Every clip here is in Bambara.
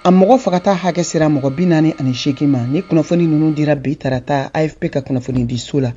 A mɔgɔ fagata hakɛ sera mɔgɔ 48 ma. Ni kunnafoni ninnu dira bi tarata AFP ka kunnafoni di so la.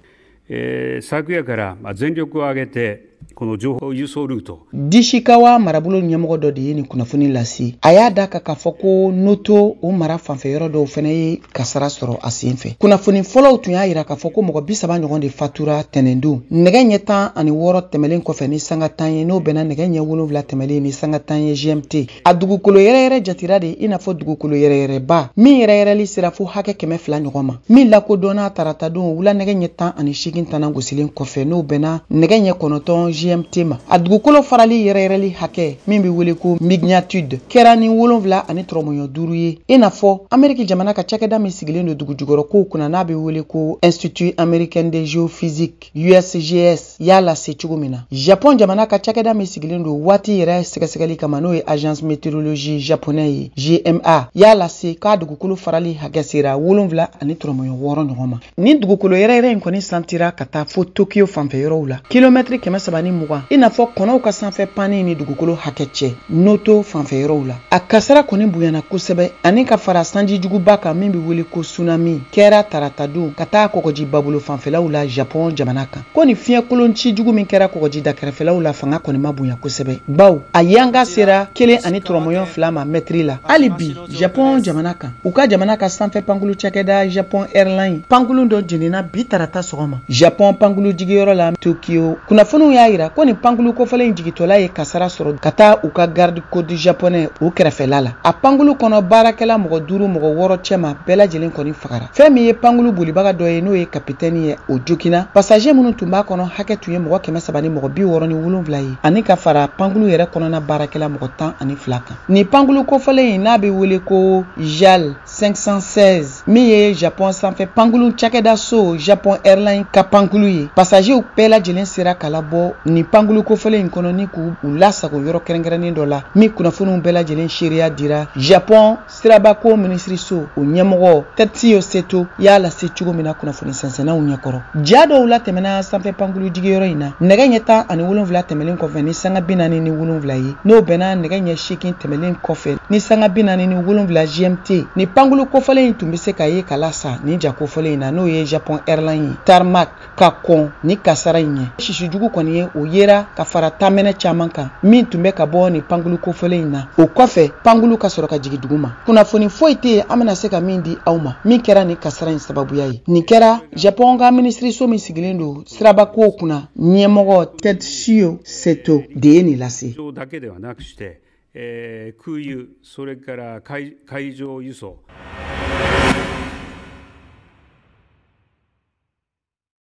昨夜から全力を挙げてこの情報輸送ルート Ishikawa marabolo ɲɛmɔgɔ dɔ de ye nin kunnafoni lase. A y'a da kan k'a fɔ ko Noto, o mara fanfɛ yɔrɔ dɔw fɛnɛ ye kasara sɔrɔ a sen fɛ. Kunnafoni fɔlɔw tun y'a yira k'a fɔ ko mɔgɔ 30 ɲɔgɔn de fatura tɛnɛndon nɛgɛ ɲɛ 16 tɛmɛlen kɔfɛ ni sanga 10 ye, n'o bɛnna nɛgɛ ɲɛ 7 tɛmɛlen ni sanga 10 ye GMT. A dugukolo yɛrɛyɛrɛ jatira de i n'a fɔ dugukolo yɛrɛyɛrɛba min yɛrɛyɛrɛli sera fo hakɛ 200 ɲɔgɔn ma, min lakodɔnna taratadon wula nɛgɛ ɲɛ 18 tana gosilen kɔfɛ, n'o bɛnna nɛgɛ ɲɛ 9 GMT ma. A dugukolo farali yɛrɛyɛrɛli hakɛ min bɛ wele ko magnitude kɛra ni 7.5 ye, i n'a fɔ Ameriki jamana ka cakɛda min sigilen don dugujukɔrɔ kow kunna, n'a bɛ wele ko Institut américain de géophysique, USGS, y'a lase cogo min na. Japon jamana ka cakɛda min sigilen don waati yɛrɛ sɛgɛsɛgɛli kama, n'o ye Agence météorologie japonais ye, JMA, y'a lase k'a dugukolo farali hakɛ sera 7.6 ɲɔgɔn ma. Ni dugukolo yɛrɛyɛrɛ in kɔni santira ka taa fo Tokyo fanfɛ yɔrɔw la, kilomɛtiri 320, i n'a fɔ kɔnɔw ka sanfɛ panni ni dugukolo hakɛ cɛ Noto fanfɛ yɔrɔw la. A kasara kɔni bonyana kosɛbɛ, ani ka fara sanji juguba kan min bɛ wele ko tsunami kɛra taratadon ka taa kɔgɔji babolo fanfɛlaw la Japon jamana kan. Ko ni fiɲɛ kolon ci jugu min kɛra kɔgɔji da kɛrɛfɛlaw la, fanga kɔni ma bonya kosɛbɛ, baw a yanga sera 1.2 ma mɛtiri la. Hali bi Japon jamana kan, u ka jamana ka sanfɛ pankulu cakɛda Japon Airlines pankulu dɔ jenina bi tarata sɔgɔma Japon pankulu jigiyɔrɔ la Tokyo. Kunnafoniw y'a yira ko nin pankulu kofɔlen in jigitɔla ye kasara sɔrɔ ka taa u ka garde côte japonais o kɛrɛfɛla la. A pankulu kɔnɔ baarakɛla mɔgɔ 5, mɔgɔ 6 cɛma bɛɛ lajɛlen kɔni fagara. Fɛn min ye pankulu bolibaga dɔ ye, n'o ye kapitɛni ye, o joginna. Passager minnu tun b'a kɔnɔ hakɛ tun ye mɔgɔ 367 ye, ani ka fara pankulu yɛrɛ kɔnɔna baarakɛla mɔgɔ 12 kan. Nin pankulu kofɔlen in, n'a bɛ wele ko JAL 516, min ye Japon sanfɛ pankulu cakɛda so Japon Airlines ka pankulu ye, passagerw bɛɛ lajɛlen sera ka labɔ nin pankulu kofɔlen in kɔnɔ ni k'u lasago yɔrɔ kɛrɛnkɛrɛnnen dɔ la, min kunnafoniw bɛɛ lajɛlen seereya dira Japon sirabako minisiriso o ɲɛmɔgɔ Tetsuo Seto y'a lase cogo min na kunnafoni sɛnsɛnnaw ɲɛkɔrɔ. Ja dɔw la tɛmɛna sanfɛ pankulu jigiyɔrɔ in na nɛgɛ ɲɛ 17 tɛmɛlen kɔfɛ ni sanga 47 ye, n'o bɛnna nɛgɛ ɲɛ 8 tɛmɛlen kɔfɛ ni sanga 47 GMT. Ni pankulu kofɔlen in tun bɛ se ka ye ka lasa nin ja kofɔlen in na, n'o ye Japon Airlines ye, tarmac ka kɔn ni kasara in ɲɛ. Sisi jugu kɔni ye o yera ka fara tamɛnɛ caman kan min tun bɛ ka bɔ nin pankulu kofɔlen in na. O kɔfɛ, pankulu ka sɔrɔ ka jigin dugu ma. Kunnafoni foyi tɛ yen an bɛna se ka min di aw ma min kɛra nin kasara in sababuya ye. Nin kɛra Japon ka minisiriso min sigilen don sirabakow kunna ɲɛmɔgɔ Tetsuo Seto de ye nin lase. だけではなくして、空輸、それから海上輸送。